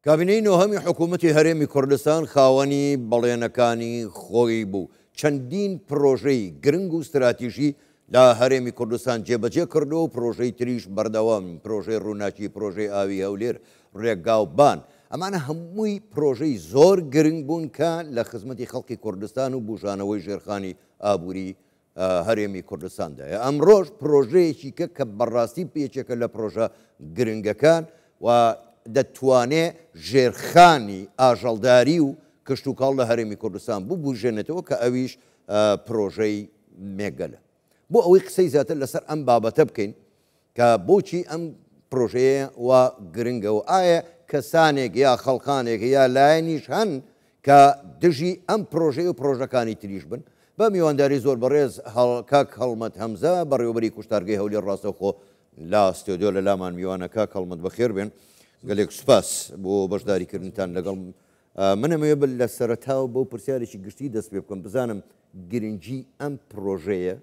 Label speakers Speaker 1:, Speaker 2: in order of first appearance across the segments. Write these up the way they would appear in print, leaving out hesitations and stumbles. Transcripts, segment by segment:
Speaker 1: کابینەی نۆهەمی حکوومەتی هەرێمی کوردستان خاوەنی بەڵێنەکانی خۆی بوو، چەندین پرۆژەی گرنگ و ستراتیژی لە هەرێمی کوردستان جێبەجێ کردووە و پرۆژەی تریش بەردەوامن، پرۆژەی ڕووناکی، پرۆژەی ئاوی هەولێر، ڕێگاوبان، ئەمانە هەمووی پرۆژەی زۆر گرنگ بوون کە لە خزمەتی خەڵکی کوردستان و بوژانەوەی ژێرخانی ئابووری هەرێمی کوردستاندایە. ئەمڕۆش پرۆژەیەکی کە کە بەڕاستی یەکێکە لە پرۆژە گرنگەکان و دەتوانێ ژێرخانی ئاژەڵداری و کشتوکاڵ لە هەرێمی کوردستان ببوژێنێتەوە کە ئەویش پرۆژەی مێگەلە. بۆ ئەوەی قسەی زیاتر لەسەر ئەم بابەتە بکەین کە بۆچی ئەم پرۆژەیە وا گرنگە و ئایا کەسانێک یا خەڵکانێک یا لایەنیش هەن کە دژی ئەم پرۆژەی و پرۆژەکانی تریش بن، بە میوانداری زۆر بەڕێز کاک هەڵمەت هەمزە بەڕێوەبەری کوشتارگەی هەولێر ڕاستەوخۆ لە ستۆدیۆ لە لامان میوانە. کاک هەڵمەت بەخێر بێن، گەلێک سوپاس بۆ بەشداریکردنتان لەگەڵ من. ئەمەوێ لە سەرەتاوە بەو پرسیارێکی گشتی دەست پێ بکەم بزانم گرنگی ئەم پرۆژەیە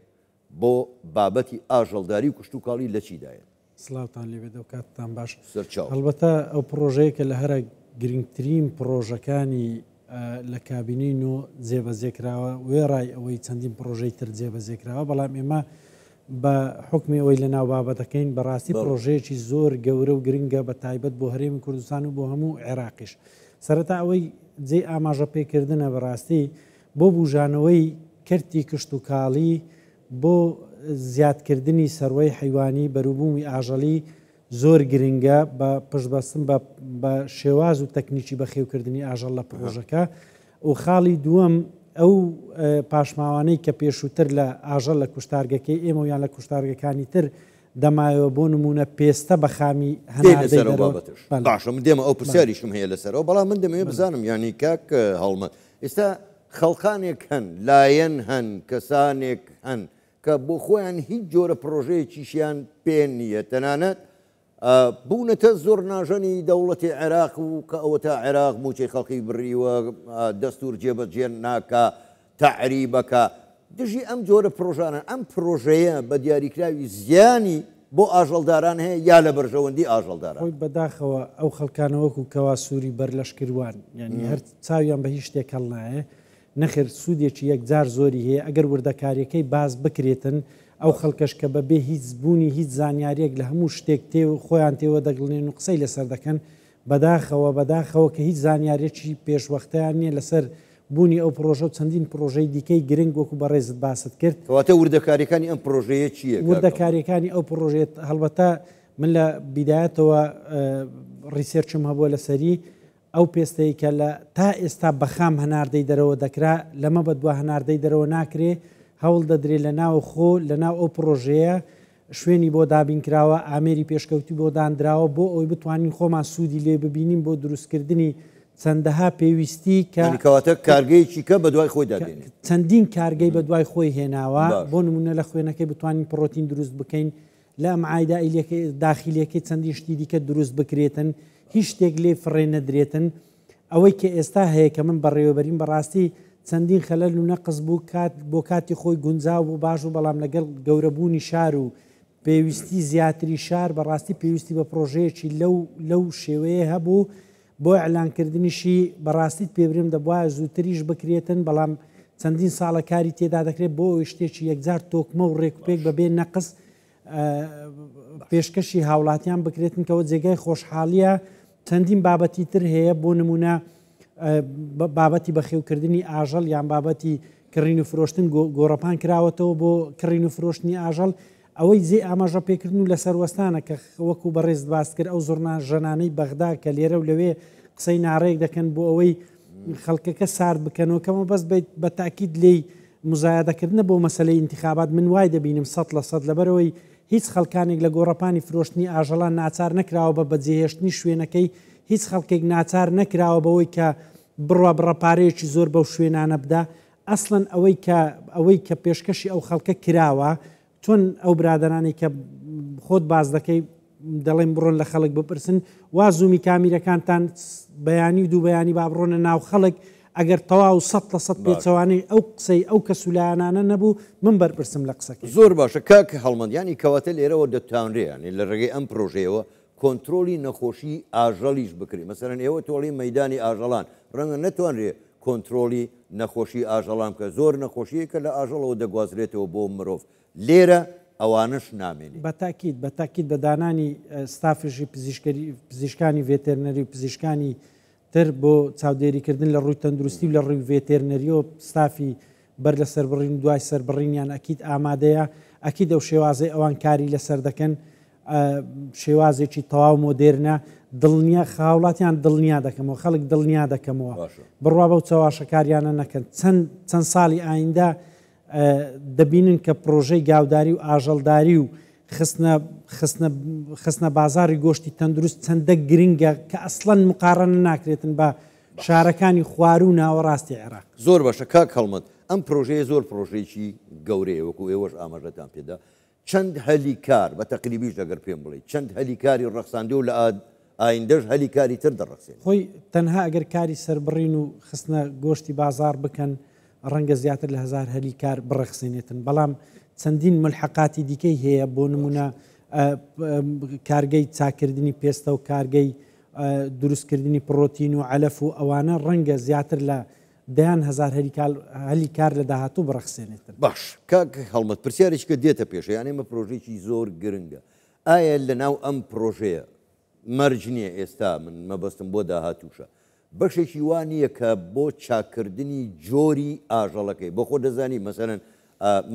Speaker 1: بۆ بابەتی ئاژەڵداری و کشتوکاڵی لە چیدایە؟
Speaker 2: سڵاوتان لێبێت ئەو کاتتان باش.
Speaker 1: سەرچاو.
Speaker 2: هەڵبەتە ئەو پڕۆژەیە کە لە هەرە گرنگترین پڕۆژەکانی لە کابینەی نۆ جێبەجێ کراوە، وێڕای ئەوەی چەندین پڕۆژەی تر جێبەجێ کراوە، بەڵام ئێمە بە حوکمی ئەوەی لە ناو بابەتەکەین بەڕاستی پڕۆژەیەکی زۆر گەورە و گرنگە بە تایبەت بۆ هەرێمی کوردستان و بۆ هەموو عێراقیش. سەرەتا ئەوەی جێی ئاماژە پێکردنە بەڕاستی بۆ بوژانەوەی کەرتی کشتوکاڵی بۆ زیادکردنی سەروەی حەیوانی بەروبوومی ئاژەڵی زۆر گرنگە بە پشتبەستن بە بە شێواز و تەکنیکی بەخێوکردنی ئاژەڵ لە پڕۆژەکە و خاڵی دووەم ئەو پاشماوانەی کە پێشووتر لە ئاژەڵ لە کوشتارگەکەی ئێمە و یان لە کوشتارگەکانی تر دەمایەوە بۆ نموونە پێستە بە خامی هەناردەی دەرەوە.
Speaker 1: باشە من دێمە ئەو پرسیاریشم هەیە لەسەرەوە بەڵام من دەمەوێت بزانم یانی کاک هەڵمەت ئێستا خەڵکانێک هەن، لایەن هەن، کەسانێک هەن کە بۆ خۆیان هیچ جۆرە پڕۆژەیەکیشیان پێ نییە، تەنانەت بوونەتە زوڕناژەنی دەوڵەتی عێراق و کە ئەوەتا عێراق مووچەی خەڵکی بڕیوە، دەستوور جێبەجێ ناکا، تەعریبەکا. دژی ئەم جۆرە پڕۆژانەن. ئەم پڕۆژەیە بە دیاریکراوی زیانی بۆ ئاژەڵداران هەیە یا لە بەرژەوەندی ئاژەڵداران؟
Speaker 2: خۆی بەداخەوە ئەو خەڵکانە وەکو کەوا سووری بەر لەشکر وان، یانی هەر چاویان بە هیچ شتێک هەڵنایێ، نەخێر سوودێکی یەکجار زۆری هەیە ئەگەر وردەکاریەکەی باس بکرێتن، ئەو خەڵکەش کە بە بێ هیچ بوونی هیچ زانیاریەک لە هەموو شتێک تێ خۆیان تێوە دەگڵنێن و قسەی لەسەر دەکەن، بەداخەوە بەداخەوە کە هیچ زانیاریەکی پێشوەختەیان نیە لەسەر بوونی ئەو پڕۆژە و چەندین پڕۆژەی دیکەی گرنگ وەکو بەڕێزت باست کرد.
Speaker 1: کەواتە وردەکاریەکانی ئەم پڕۆژەیە چییە کاک هەڵمەت؟
Speaker 2: وردەکاریەکانی ئەو پڕۆژەیە هەڵبەتە من لە بیدایەتەوە research م هەبووە لەسەری، ئەو پێستەی کە لە تا ئێستا بە خام هەناردەی دەرەوە دەکرا لەمە بەدوا هەناردەی دەرەوە ناکرێ، هەوڵ دەدرێ لە ناو خۆ لە ناو ئەو پڕۆژەیە شوێنی بۆ دابین کراوە، ئامێری پێشکەوتوی بۆ داندراوە بۆ ئەوەی بتوانین خۆمان سوودی لێ ببینین بۆ دروستکردنی چەندەها پێویستی کە
Speaker 1: یانی کەواتە کارگەیەکی کە بەدوای خۆیدا دێنێ.
Speaker 2: چەندین کارگەی بەدوای خۆی هێناوە، بۆ نموونە لە خوێنەکەی بتوانین پڕۆتین دروست بکەین، لە ئەمعای داخیلیەکەی چەندین شتی دیکە دروست بکرێتن، هیچ شتێک لێ فڕێ نەدرێتن. ئەوەی کە ئێستا هەیە کە من بەڕێوەبەریم بەڕاستی چەندین خەلەل و نەقس بوو کات بۆ کاتی خۆی گونجاو بوو باش بوو بەڵام لەگەڵ گەورەبوونی شار و پێویستی زیاتری شار بەڕاستی پێویستی بە پڕۆژەیەکی لەو لەو شێوەیە هەبوو بۆ ئیعلانکردنیشی بەڕاستیت پێ برێم دەبوایە زووتریش بکرێتن بەڵام چەندین ساڵە کاری تێدا دەکرێت بۆ ئەوەی شتێکی یەکجار تۆکمە و ڕێکوپێک بەبێ نەقس پێشکەشی هاوڵاتیان بکرێتن کەەوە جێگای خۆشحاڵیە چەندین بابەتی تر هەیە بۆ نمونە بابەتی بەخێوکردنی ئاژەڵ یان بابەتی کڕین و فرۆشتن گۆڕەپان کراوەتەوە بۆ کڕین و فرۆشتنی ئاژەڵ ئەوەی جێی ئاماژە پێکردن و لەسەر وەستانە کە وەکو بەڕێزت باست کرد ئەو زوڕنا ژەنانەی بەغدا کە لێرە و لەوێ قسەی ناڕێک دەکەن بۆ ئەوەی خەڵکەکە سارد بکەنەوە کە مەبەست بە تاکید لێی مزایەدەکردنە بۆ مەسەلەی ئینتخابات من وای دەبینم 100% لەبەرەوەی هیچ خەڵکانێک لە گۆڕەپانی فرۆشتنی ئاژەڵان ناچار نەکراوە بە بەجێهێشتنی شوێنەکەی هیچ خەڵکێک ناچار نەکراوە بەوەی کە بڕوا بڕە پارەیەکی زۆر بەو شوێنانە بدا ئەسڵەن ئەوەی کە ئەوەی کە پێشکەشی ئەو خەڵکە کراوە چۆن ئەو برادەرانەی کە خۆت باس دەکەی دەڵێن بڕۆن لە خەڵک بپرسن وا زوومی کامیرەکانتان بەیانی و دوو بەیانی با بڕۆنە ناو خەڵک ئەگەر تەواو 100% پێچەوانەی ئەو قسەی ئەو کەس و لایەنانە نەبوو من بەرپرسم لە قسەکەی.
Speaker 1: زۆر باشە کاک هەڵمەت یانی کەواتە لێرەوە دەتوانرێ یانی لە ڕێگەی ئەم پرۆژەیەوە کۆنترۆڵی نەخۆشی ئاژەڵیش بکرێ مەسەلەن ئێوە تۆڵی مەیدانی ئاژەڵان ڕەنگە نەتوانرێ کۆنترۆڵی نەخۆشی ئاژەڵان بکە زۆر نەخۆشیە کە لە ئاژەڵەوە دەگوازرێتەوە بۆ مرۆڤ لێرە ئەوانەش نامێنێ.
Speaker 2: بە تاکید بە تاکید بە دانانی ستافیشی پزیشکەری پزیشکانی ڤێتێرنەری و پزیشکانی تر بۆ چاودێریکردن لە ڕووی تەندروستی و لە ڕووی ڤێتێرنەریەوە ستافی بەر لە سەربڕین و دوای سەربڕینیان ئەکید ئامادەیە ئەکید ئەو شێوازەی ئەوان کاری لەسەر دەکەن شێوازێکی تەواو مۆدێرنە دڵنیا هاوڵاتیان دڵنیا دەکەمەوە خەڵک دڵنیا دەکەمەوە بڕوا بەو چەواشەکاریانە نەکەن چەند چەند ساڵی ئایندە دەبینن کە پرۆژەی گاوداری و ئاژەڵداری و خستنە خستنە خستنە بازاری گۆشتی تەندروست چەندە گرنگە کە ئەسڵەن مقاڕەنە ناکرێتن بە شارەکانی خواروو و ناوەڕاستی عێراق.
Speaker 1: زۆر باشە کاک هەڵمەت، ئەم پرۆژەیە زۆر پرۆژەیەکی گەورەیە وەکو ئێوەش ئاماژەتان پێدا، چەند هەلی کار بە تەقریبیش ئەگەر پێم بڵێی چەند هەلی کاری ڕەخساندووە و لە ئایندەش هەلی کاری تر دەڕەخسێنێت؟
Speaker 2: خۆی تەنها ئەگەر کاری سەربڕین و خستنە گۆشتی بازاڕ بکەن ڕەنگە زیاتر لە هەزار هەلی کار بڕەخسێنێتن، بەڵام چەندین ملحەقاتی دیکەی هەیە بۆ نمونە کارگەی چاکردنی پێستە و کارگەی دروستکردنی پڕۆتین و عەلەف و ئەوانە ڕەنگە زیاتر لە دەیان هەزار هەلی کار لە داهاتوو بڕەخسێنێتن.
Speaker 1: باش کاک هەڵمەت پرسیارێکی کە دێتە پێشە یان ئێمە پرۆژەیەکی زۆر گرنگە ئایا لە ناو ئەم پرۆژەیە مەرج نییە ئێستا من مەبەستم بۆ داهاتووشە بەشێکی وا نییە کە بۆ چاککردنی جۆری ئاژەڵەکەی بۆ خۆ دەزانی مەسەلەن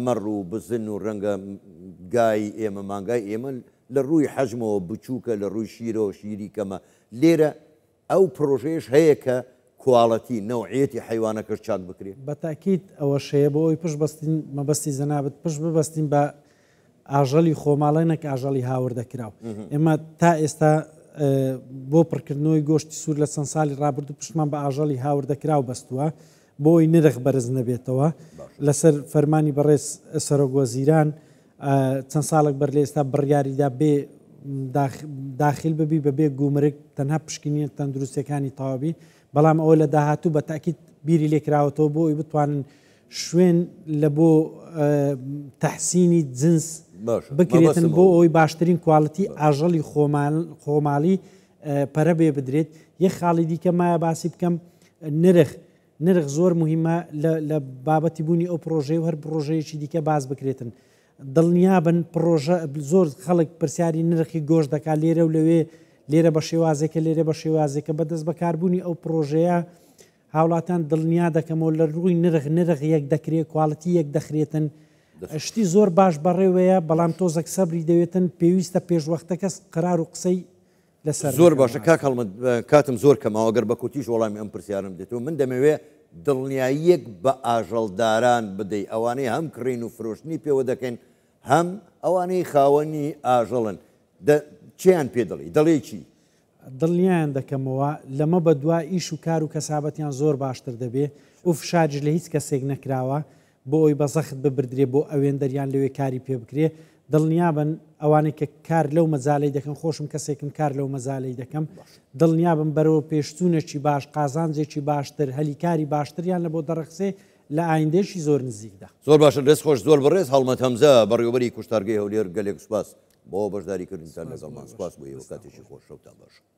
Speaker 1: مەڕ و بزن و ڕەنگە گای ئێمە مانگای ئێمە لە ڕووی حەجمەوە بچووکە لە ڕووی شیرەوە شیری کەمە لێرە ئەو پڕۆژەیەش هەیە کە کواڵەتی، نەوعیەتی، حەیوانەکەش چاک بکرێ؟
Speaker 2: بە تەئکید ئەوەش هەیە، بۆ ئەوەی پشت بەستین، مەبەستی جەنابت، پشت ببەستین بە ئاژەڵی خۆماڵی نەک ئاژەڵی هاوردەکراو. ئێمە تا ئێستا بۆ پڕکردنەوەی گۆشتی سوور لە چەند ساڵی ڕابردوو پشتمان بە ئاژەڵی هاوردەکراو بەستووە بۆ ئەوەی نرخ بەرز نەبێتەوە. لەسەر فەرمانی بەڕێز سەرۆک وەزیران چەند ساڵێک بەر لە ئێستا بڕیاریدا بێ داخیل ببی بە بێ گومرگ تەنها پشکنینە تەندروستیەکانی تەواوبی بەڵام ئەوە لە داهاتوو بە تاکیت بیری لێکراوەتەوە بۆ ئەوی بتوانن شوێن لە بۆ تەحسینی جنس بکرێتن بۆ ئەوی باشترین کواڵتی ئاژەڵی خۆماڵی پەرە بێ بدرێت یەک خاڵی دیکە مایە باسی بکەم نرخ نرخ زۆر موهیمە لە لە بابەتی بوونی ئەو پڕۆژەیە و هەر پڕۆژەیەکی دیکە باس بکرێتن. دڵنیابن پڕۆژە زۆر خەڵک پرسیاری نرخی گۆشت دەکات لێرە و لەوێ لێرە بە شێوازێکە لێرە بە شێوازێکە بە دەست بەکاربوونی ئەو پڕۆژەیە هاوڵاتان دڵنیا دەکەمەوە لە ڕووی نرخ نرخ یەک دەکرێت کواڵتی یەک دەخرێتن شتی زۆر باش بەڕێوەیە بەڵام تۆزەک سەبری دەوێتن پێویستە پێشوەختە کەس قرار و قسەی لەسەر
Speaker 1: زۆر باشە کاک هەڵمەت کاتم زۆر کەمەوە گەر بە کورتیش وەڵامی ئەم پرسیارم دێتەوە من دەمەوێ دڵنیاییەک بە ئاژەڵداران بدەی ئەوانەی هەم کڕین و فرۆشتنی پێوە دەکەن هەم ئەوانەی خاوەنی ئاژەڵن چیان پێ دەڵێی دەڵێی چی؟
Speaker 2: دڵنیایان دەکەمەوە لەمە بەدوا ئیش و کار و کەسابەتیان زۆر باشتر دەبێ و فشاریش لە هیچ کەسێک نەکراوە بۆ ئەوەی بە زەخت ببردرێ بۆ ئەوێندەر یان لەوێ کاری پێ بکرێ، دڵنیابن ئەوانەی کە کار لەو مەجالەی دەکەن خۆشم کەسێکم کار لەو مەجالەی دەکەم، دڵنیابن بەرەوە پێشچوونێکی باش، قازانجێکی باشتر، هەلی کاری باشتریان لە بۆ دەڕەخسێ لە ئایندەیەکی زۆر نزیکدا.
Speaker 1: زۆر باشە دەست خۆش زۆر بەڕێز هەڵمەت هەمزە بەڕێوەبەری کوشتارگەی هەولێر گەلێک سوپاس بۆ بەشداری کردنتان لەگەڵمان سوپاس بۆ ئێوە کاتێکی خۆش شەوتان باش.